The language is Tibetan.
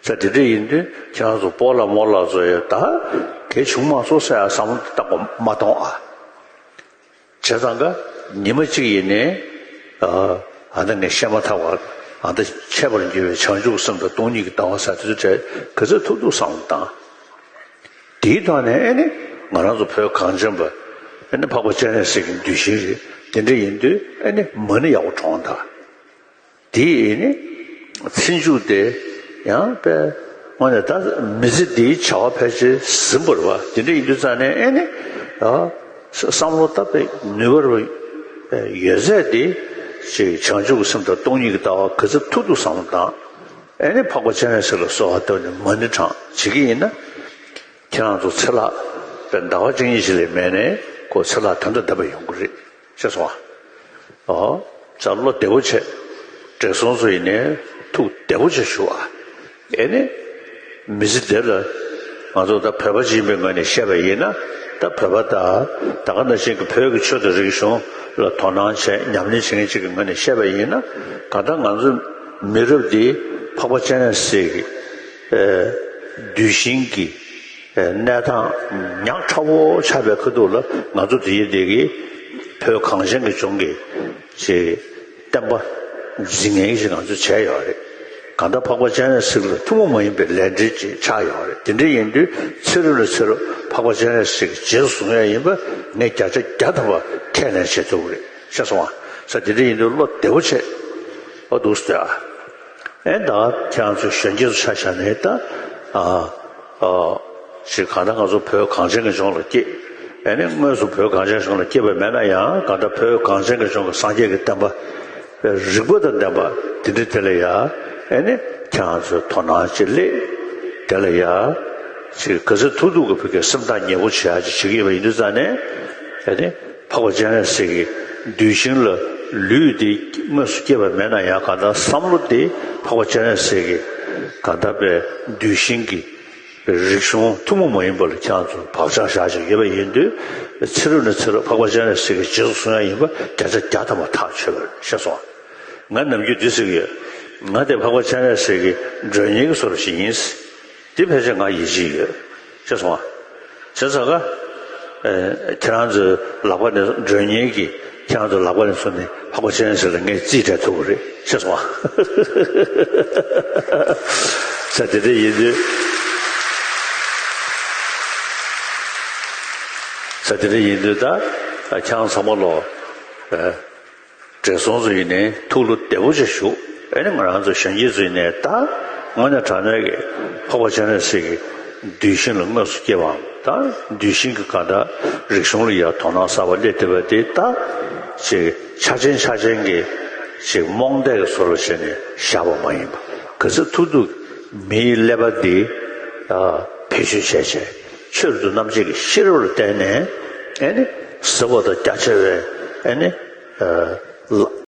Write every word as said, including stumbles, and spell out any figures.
ས་དེ་འདྲ་ཡིན་དུས་ཁྱེད་རང་ཚོ་སྤོ་ལགས་རྨོ་ལགས་ཚོ་ཡང་ད་གལ་བྱུང་མ་སོང་ཟེར་ཡ་བསམ་བློ་བཏང་དགོས་མ་གཏོང་ཨ། བྱས་ཙང་ཀ་ཉི་མ་གཅིག་ཡིན་ནའི་ཨ་ད་ངས་བཤད་མ་ཐག་པ་ཨ་ད་འཆད་པར་འགྱུར་བའི་བྱང་ཆུབ་སེམས་དང་སྟོང་ཉིད་ཀྱི་ལྟ་བ་ཟེར་དེ་ཚོ་གྲས་ག་ཚོད་ཐུབ་ཐུབ་བསམ་བློ་བཏང་། དེའི་ཐོག་ནས་ཨེ་ནི་ང་རང་ཚོ་བོད་གངས་ཅན་པ་ཨེ་ནི་འཕགས་པ་སྤྱན་རས་གཟིགས་ཀྱི་གདུལ་ཞིང་རེད། དེ་འདྲ་ཡིན་དུས་ཨེ་ནི་མ་ཎི་ཡག་པོ་བགྲངས་དང་། དེ་ཨེ་ནི་ཚེ་མཇུག་དེ་ཡང་པས་དངོས་གནས་ད་མི་ཚེ་འདིའི་བྱ་བ་ཕལ་ཆེར་ཟིན་པ་རེད་བ། དེ་འདྲ་ཡིན་དུས་ཙང་ནས་ཨེ་ནི་ཨ་བསམ་བློ་བཏབ་པའི་ནུས་པ་རེ་ཡོད་ཚད་དེ་ཅིག་བྱང་ཆུབ་ཀྱི་སེམས་དང་སྟོང་ཉིད་ཀྱི་ལྟ་བ་ག་ཚོད་ཐུབ་ཐུབ་བསམ་བློ་བཏང་། ཨེ་ནི་འཕགས་པ་སྤྱན་རས་གཟིགས་ལ་གསོལ་བ་བཏབ་ནས་མ་ཎི་བགྲང་བྱེད་ཀྱི་ཡིན་ན། ཁྱེད་རང་ཚོ་ཚེ་ལྷག་པའི་ཟླ་བ་གཅིག་གཉིས་ཤིག་ལས་མེད་ནས་ཁོ་ཚེ་ལྷག་ད་ལྟ་བསྡད་པ་ཡོང་གི་རེད། ཤེས་སོང་ཨ། ཨོ། ཙ་བློ་བདེ་བོ་བྱེད། བགྲེས་སོང་ཚོ་ཡིན་ནའི་ཐུགས་བདེ་བོ་བྱེད་ཞུ་ཨ། ཨེ་ནི། མི་ཚེ་འདི་ལ་ང་ཚོ་ད་བོད་པ་ཅིག་ཡིན་པའི་ངོས་ནས་བཤད་པ་ཡིན་ན་ད་བོད་པ་ད་ད་ག་ནང་བཞིན་གྱི་བོད་ཀྱི་ཆོས་དང་རིག་གཞུང་ལ་དོ་སྣང་བྱས་ཉམས་ལེན་བྱེད་མཁན་ཅིག་གི་ངོས་ནས་བཤད་པ་ཡིན་ན་གང་ལྟར་ང་ཚོ་མི་རབས་འདིའི་འཕགས་པ་སྤྱན་རས་གཟིགས་ཀྱི་གདུལ་ཞིང་གི་གནས་སྟངས་ཉག་ཕྲ་བོ་ཆགས་པའི་ཁ་ཐུག་ལ་ང་ཚོ་དེ་ཡི་དེ་གི་བོད་གངས་ཅན་གྱི་ལྗོངས་ཀྱི་ཅིག་བསྟན་པ་འཛིན་མཁན་ཞིག་ང་ཚོས་བྱས་ཡོད་རེད། གང་ལྟར་འཕགས་པ་སྤྱན་རས་གཟིགས་ལ་ཐུན་མོང་མ་ཡིན་པའི་ལས་འབྲེལ་ཅིག་ཆགས་ཡོད་རེད། དེ་འདྲ་ཡིན་དུས་ཚེ་རབས་ནས་ཚེ་རབས་འཕགས་པ་སྤྱན་རས་གཟིགས་ཀྱི་རྗེས་སུ་བཟུང་ཡ་ཡིན་པ་ངས་བརྒྱ་ཆ་བརྒྱ་ཐམ་པ་ཁས་ལེན་བྱེད་ཐུབ་ཀྱི་རེད། ཤེས་སོང་ཨ། ས་དེ་འདྲ་ཡིན་དུས་བློ་བདེ་བོ་བྱེད། ཨོ་འདུག་སེ་ཨ། ཨེ་ད་ཁྱེད་རང་ཚོ་གཞོན་སྐྱེས་ཚོ་ཆ་བཞག་ནས་ད་ཨ་ཨ་ཞིག་གང་ལྟར་ང་ཚོ་བོད་གངས་ཅན་གྱི་ལྗོངས་ལ་སྐྱེས། ཨེ་ནི་དངོས་སུ་བོད་གངས་ཅན་ལྗོངས་ལ་སྐྱེས་པ་མེད་ན་ཡང་གང་ལྟར་བོད་གངས་ཅན་གྱི་ལྗོངས་ཀྱི་སངས་རྒྱས་ཀྱི་བསྟན་པ་རིག་པ་དང་ལྡན་པ་དེ་འདྲ་དེ་ལ་ཡ་ཨེ་ནི་ཁྱེད་རང་ཚོས་དོ་སྣང་ཅིག་སླེབས། དེ་ལ་ཡ་ཅིག་ག་ཚོད་ཐུབ་ཐུབ་ཀྱི་བོད་ཀྱི་སེམས་ཐག་ཉེ་པོ་བྱེད་ཡ་ཅིག་བྱེད་ཀྱི་ཡོད་པ་ཡིན་དུས་ཙང་ནས་ཨེ་ནི། འཕགས་པ་སྤྱན་རས་གཟིགས་ཀྱི་གདུལ་ཞིང་ལ་ལུས་འདི་དངོས་སུ་སྐྱེས་པ་མེད་ན་ཡང་གང་ལྟར་བསམ་བློ་འདི་འཕགས་པ་སྤྱན་རས་གཟིགས་ཀྱི་གང་ལྟར་པའི་གདུལ་ཞིང་གི་རིག་གཞུང་ཐུན་མོང་མ་ཡིན་པ་ལ་ཁྱེད་རང་ཚོ་བག་ཆགས་བཞག་བཞག་ཡོད་པ་ཡིན་དུས་ཚེ་རབས་ནས་ཚེ་རབས་འཕགས་པ་སྤྱན་རས་གཟིགས་ཀྱི་རྗེས་སུ་བཟུང་ཡ་ཡིན་པ་བརྒྱ་ཆ་བརྒྱ་ཐམ་པ་ཐག་ཆོད་པ་རེད། ཤེས་སོང་ཨ། ང་ནམ་རྒྱུན་འདི་ཟེར་གྱི་ཡོད། ང་དེ་འཕགས་པ་སྤྱན་རས་གཟིགས་ཀྱི་མགྲོན་གཉེར་གྱི་བཟོ་འདྲ་ཞིག་ཡིན། འདི་ཕལ་ཆེར་ང་ཡིད་ཆེས་ཡོད། ཤེས་སོང་ཨ། བྱས་ཙང་ཀ་ཨེ། ཁྱེད་རང་ཚོའི་ལག་པ་ནས་མགྲོན་གཉེར་གྱིས་ཁྱེད་རང་ཚོའི་ལག་པ་ནས་བཟུང་ནས་འཕགས་པ་སྤྱན་རས་གཟིགས་ལ་ངས་རྩིས་སྤྲད་ཐུབ་ཀྱི་རེད། ཤེས་སོང་ཨ། ས་དེ་འདྲ་ཡིན་དུས་ས་དེ་འདྲ་ཡིན་དུས་ད་ཁྱེད་རང་ཚང་མ་ལོ་ཨེ། བགྲེས་སོང་ཚོ་ཡིན་ནའི་ཐུགས་བློ་བདེ་པོ་ཅིག་བཞུགས། ཨེ་ནི་ང་རང་ཚོ་གཞོན་སྐྱེས་ཚོ་ཡིན་ནའི་ད་དངོས་གནས་དྲང་གནས་ཀྱི་འཕགས་པ་སྤྱན་རས་གཟིགས་ཀྱི་གདུལ་ཞིང་ལ་དངོས་སུ་སྐྱེས་པའམ་ད་གདུལ་ཞིང་གི་གང་ལྟར་རིག་གཞུང་ལ་ཡང་དོ་སྣང་གསར་པ་སླེབས་བསྡད་པ་དེ་ད་ཅིག་ཆ་ཆེན་ཆ་ཆེན་གྱི་ཅིག་རྨོངས་དད་ཀྱི་བཟོ་འདྲ་བྱས་ནས་བཞག་པ་མ་ཡིན་པ་ག་ཚོད་ཐུབ་ཐུབ་མིའི་ཀླད་པ་འདི་བེད་སྤྱོད་བྱས་བྱས་ཆོས་རབ་ཏུ་རྣམ་འབྱེད་ཀྱི་ཤེས་རབ་ལ་བརྟེན་ནས་ཨེ་ནི་ཟབ་པ་དང་རྒྱ་ཆེ་བའི་ཨེ་ནི། ལ་